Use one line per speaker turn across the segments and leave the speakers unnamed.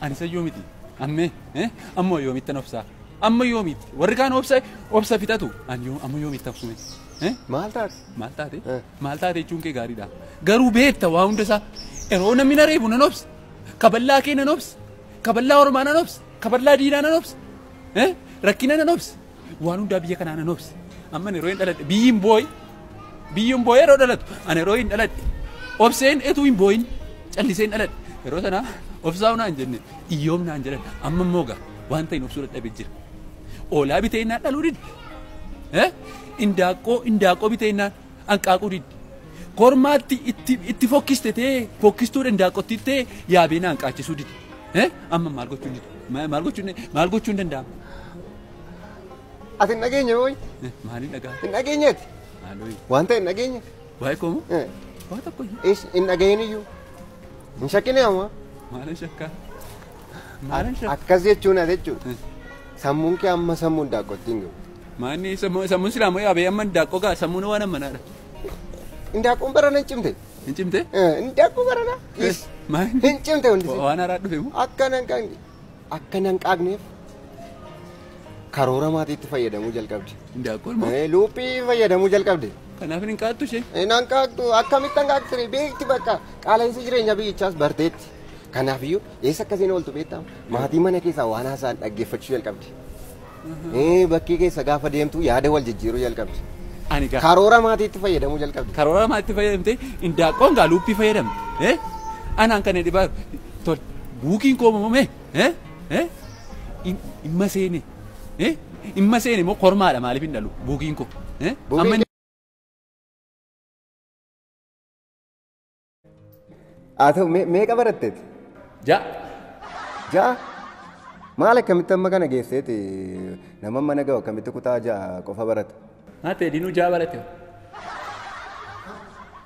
Ani sayyoo miti. Ammee ammoo yoomitti obsaa? Amma yoomitti? Warri kaan obsa fixatu. Ani amma yoomitti obsume?
Maal taate?
Maal taate? Maal taate jechuun kee gaariidha. Garuu beekta waa hunda isaa. Yeroo namni na reebu nan obsa. Kaballaa kee nan obsa. Kaballaa Oromaa nan obsa. Kaballaa diinaa nan obsa. Rakkina nan obsa. Waan hundaa biyya kanaa nan obsa. Amma yeroo hin dhaladhe biyyi hin boo'i. Biyyi hin boo'i yeroo dhalatu. Ani yeroo hin dhaladhe. Obseen etuu hin boo'in callisee hin dhaladhe. Yeroo sana obsaa naan jenne iyyoom naan jedhan amma immoo gaa waan ta'in obsuu dadhabee jira. Oolaa bitee innaan dhaluu didde. Indaaqqoo bitee innaan hanqaaquu didde. Kormaatti itti fokkiste ta'ee fokkistuudha indaaqqootti ta'ee yaabee naan qaachisuu didde. Amma maal gochuun didde? Maal gochuun danda'ama?
Ati hin dhageenye mooyi?
Maaliin dhagaa?
Hin dhageenyeeti?
Maaloo?
Waan ta'e hin dhageenye?
Waa'ee koomoo? Waa tokko
Hin dhageenye iyyuu. Hin shakkine amma?
Maalan shakkaa? Maalan shakkaa?
Akkas jechuun ati jechuudha. Sammuun kee amma sammuu indaaqqootti hin gahu.
Maanni sammuun silaa moo yaabee amma indaaqqoo gaa sammuun waan ammanaadha.
Indaaqqoon barana hin cimte.
Hin cimte?
Indaaqqoo barana.
Maanni?
Hin cimte hundi.
Waan haaraa dhufe moo?
Akka nan qaaqneef karoora maatiitti fayyadamuu jalqabde.
Indaaqqoon moo?
Luuphii fayyadamuu jalqabde.
Kanaaf hin qaattu ishee?
Nan qaaqtu akkamitti hin qaaqtu beekti bakka qaala'insi jireenya biyyichaas barteetti. Kanaafiyyuu eessa akkasiin ooltu beektaa? Maatii mana keessaa waan haasa'an dhaggeeffachuu jalqabde. Bakkee keessa gaafa deemtu yaada wal jijjiiruu jalqabde.
Ani gaa.
Karoora maatiitti fayyadamuu jalqabde.
Karoora maatiitti fayyadamte indaaqqoon gaa luuphii fayyadamte. Anaan kan dhibaa tol buukiin koo moomee imma seene imma seene moo kormaadha maaliif hin dhalu buukiin koo. Amma
Haa ta'u meeqa baratteeti?
Ja'a.
Ja'a? Maal akkamitti amma kana geesseeti nama mana ga'u akkamitti kutaa ja'a qofa barata?
Haa teediinuu ja'a barate.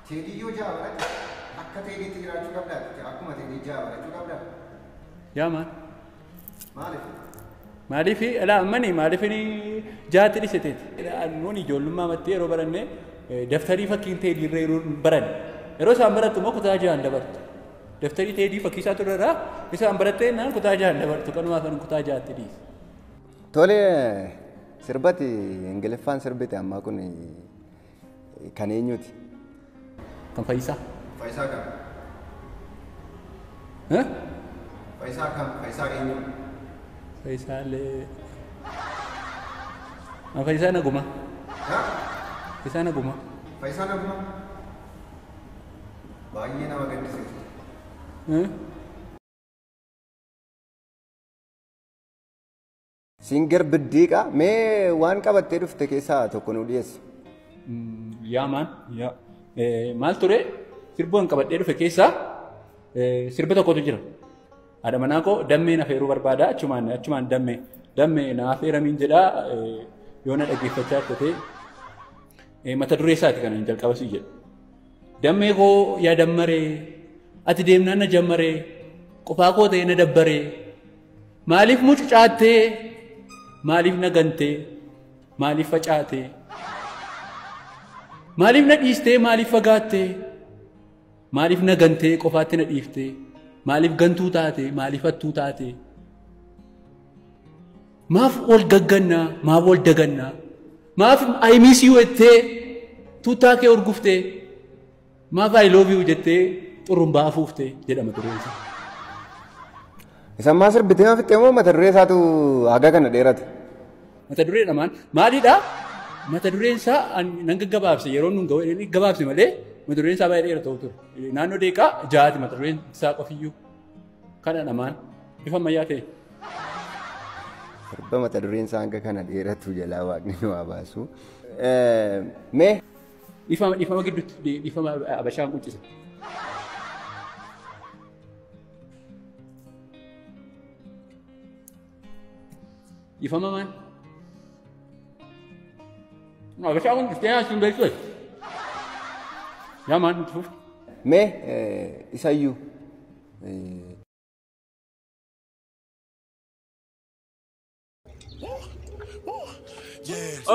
Teediyyoo ja'a barate akka teediitti jiraachuu qabdaa akkuma teedii ja'a barachuu qabdaa?
Yaa maal?
Maaliif?
Maaliif alaa ammani maaliif ja'atti dhiseteeti? Nuuni ijoollummaa mattee yeroo baranne daftarii fakkiin teediirra yeroo baranne. Yeroo isaan barattu immoo kutaa ja'an dabartu. Daftarii teedii fakkii isaa turerraa isaan barattee naan kutaa ja'an dabartu kanumaaf ani kutaa ja'atti dhiise.
Tole sirbati Ingiliffaan sirbite ammaa kun kan eenyuti?
Kan Fayyisaa.
Fayyisaa kam? Fayyisaa kam? Fayyisaa eenyu?
Fayyisaa illee. Fayyisaa Naguma. Fayyisaa Naguma.
Fayyisaa Naguma? Baay'ee nama gaddisiisa. Singer Biddiiqaa mee waan qabattee dhufte keessaa tokko nu dhiyeessi.
Yaa maan yaa maal ture sirboon qabadhee dhufe keessaa sirba tokkotu jira. Haadha manaa koo dammee na feeruu barbaada achumaan dammee na affeeramiin jedhaa yoo na dhaggeeffachaa jirte mata duree isaati kan hin jalqaba sii jedhu. Dammee koo yaa dammaree ati deemnaan na jammaree qofaa koo ta'ee na dabbaree maaliif mucucaattee maaliif na gantee maaliif facaatee maaliif na dhiistee maaliif fagaattee maaliif na gantee qofaatti na dhiiftee maaliif gantuu taate maaliif hattuu taate maaf wal gaggannaa maaf wal dagannaa maaf I miss you jettee tuuttaa kee urguftee maaf I love you jettee xurumbaa afuuftee jedhama dureen isaa.
Isaan maa sirbitee maa fixxee moo mata duree isaatu haga kana dheerate?
Mata duree dhamaan maalidhaa? Mata dureen isaa nan gaggabaabse yeroo nun gabaabse malee mata dureen isaa baay'ee dheeratu ture. Naannoo deeqaa ja'aati mata dureen isaa qofiyyuu. Kana dhamaan bifa ammayyaa ta'e.
Sirba mata dureen isaa hanga kana dheeratu jalaa waaqni nu haa baasu. Mee?
Dhiifama gidduutti dhiifama Abashaan quncise. Dhiifama maal? Abashaan quncistee haasuun beeksise. Yaa maal nuti fuuf?
Mee isayyuu.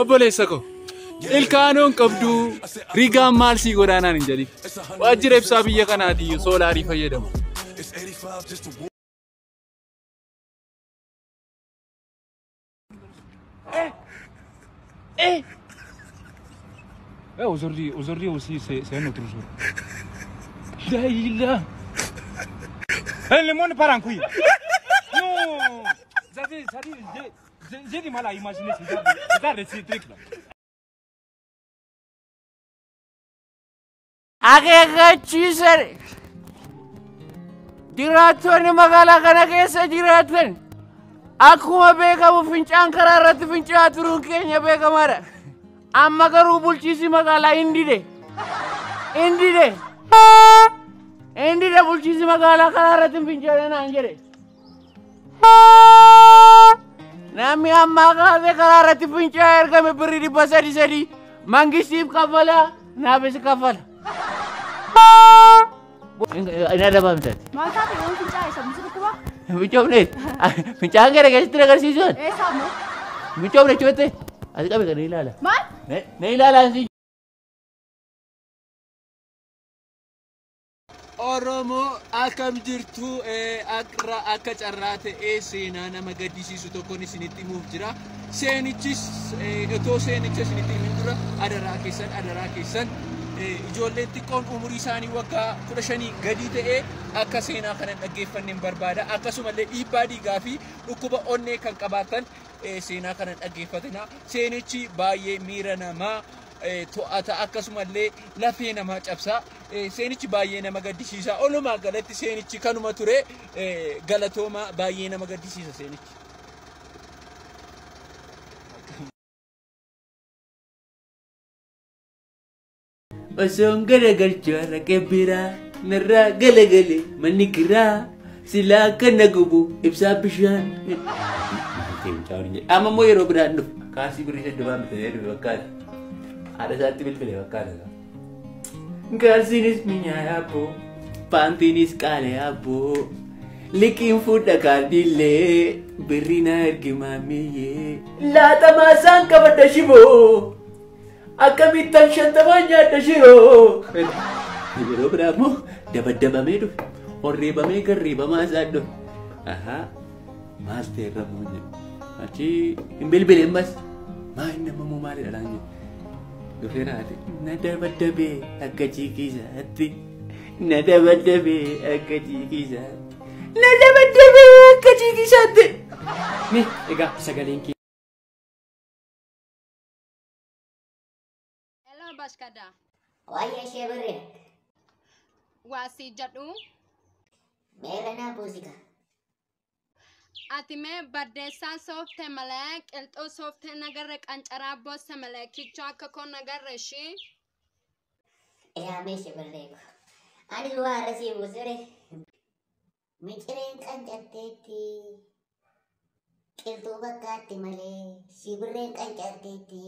Obboleessa koo ilkaanoon qabdu rigaan maal sii godaanaan hin jedhin. Waajjira ibsaa biyya kanaatiyyuu soolaarii fayyadamu.
Eh. Eh, aujourd'hui, aujourd'hui aussi, c'est un autre jour. Daïla. Eh, le monde part en couille. Non. J'ai du mal à imaginer ce genre de ces trucs-là.
Akeekkachiisan jiraattonni magaalaa kana keessa jiraatan akkuma beekamu fincaan karaa irratti fincaa'aa turuun keenya beekamaadha. Amma garuu bulchiinsi magaalaa hin dide. Hin dide. Hin dide bulchiinsi magaalaa karaa irratti hin fincaa'e naan jedhe. Namni ammaa kaasee karaa irratti fincaa'ee ergame birrii 300 mangistiif kaffala naafis kaffala. Inni adabamtati.
Maal taate yoon fincaa'e sammuu si dhukkuba?
Fincoofne fincaan gara keessatti agarsiisuun.
Eessa ammoo?
Fincoofne cuutte as qabe kan ilaala.
Maal?
Na ilaalaa si.
Oromoo akkam jirtu akka carraa ta'ee seenaa nama gaddisiisu tokkoon isinitti himuuf jira. Seenichis otoo seenicha isinitti himin dura adaraa keessan ijoolleen xiqqoon umurii isaanii waggaa 15 gadi ta'ee akka seenaa kana dhaggeeffanne hin barbaada. Akkasumallee dhiibbaa dhiigaa fi dhukkuba onnee kan qabaatan seenaa kana dhaggeeffatina. Seenichi baay'ee miira namaa to'ata akkasumallee lafee namaa cabsa. Seenichi baay'ee nama gaddisiisa. Walumaa galatti seenichi kanuma ture galatooma baay'ee nama gaddisiisa seenichi.
Osoon garagalchuu haraqee biraa narraa galagale manni kiraa silaa akka na gubu ibsaa bishaan. Amma immoo yeroo biraan dhufu kaasii birrii 30 bitatee dhufe fakkaata. Haadha isaatti bilbile fakkaata. Kaalsiinis minyaa'ee abboo paantiinis qaalee abboo liqiin fuudha kaardiillee birrii na ergi maamiyyee laatamaa isaan qabadha shiboo. Akkamittan 50 nyaadha shiroo. Yeroo biraa immoo dabaddabamee dhufe horreebamee garreebamaa isaa dhufe. Ahaa maal ta'e irra moo jedhu. Achi hin bilbile ammas maal nama moo maalidha laan jedhu. Dhufee naate na dabaddabee akka ciikisaatti na dabaddabee akka ciikisaatti na dabaddabee akka ciikisaatti.
Mee egaa sagaleen kee.
Bashkada.
Waa'ee ishee birree.
Waasii jedhu.
Meera naa buusika.
Ati mee baddeessaa soofte malee qilxuu soofte nagarre qancaraa boosse malee kichoo akka koo nagarre ishii.
Yaa mee ishee birree ko. Ani waa irra sii buusure. Micireen qancarteetti. Qilxuu bakkaatti malee shibirreen qancarteetti.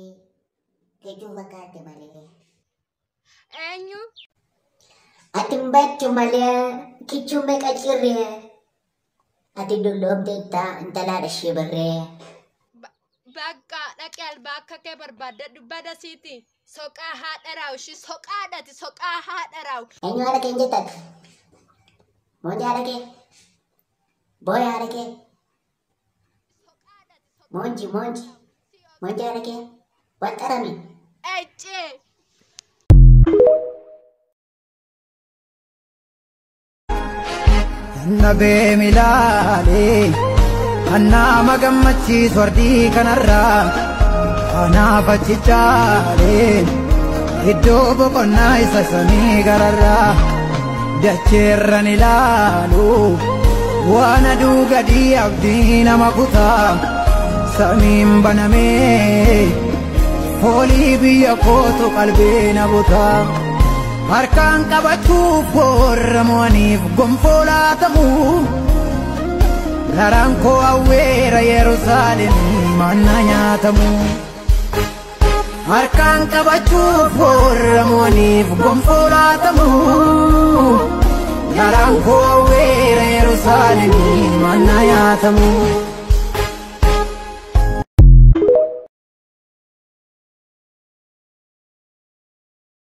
Kichuu fakkaatti malee.
Eenyu?
Ati hin bachu malee kichuu meeqa cirree. Ati dulloomteetta intalaadha shibirree.
Bakka dhaqee albaa akka kee barbaadadhu bada siiti. Soqaa haadha raawu ishii soqaadhati soqaa haadha raawu.
Eenyu haadha kee hin jettati? Moonji haadha kee? Booya haadha kee? Moonji moonji moonji haadha kee? Waxxarami.
Ecce.
Nabee milaalee annama gammachiisu ardii kanarraa anaaf achi caalee iddoo boqonnaa isa samii gararraa dacheerran ilaalu waan aduu gadii abdii nama kutaa samiin banamee foolii biyya kootu qalbii na butaa. Harkaan qabachuuf warra mo'aniif gonfoo laatamu. Garaan koo awweera Yerusaalemii manna nyaatamu. Harkaan qabachuuf warra mo'aniif gonfoo laatamu. Garaan koo awweera Yerusaalemii manna nyaatamu.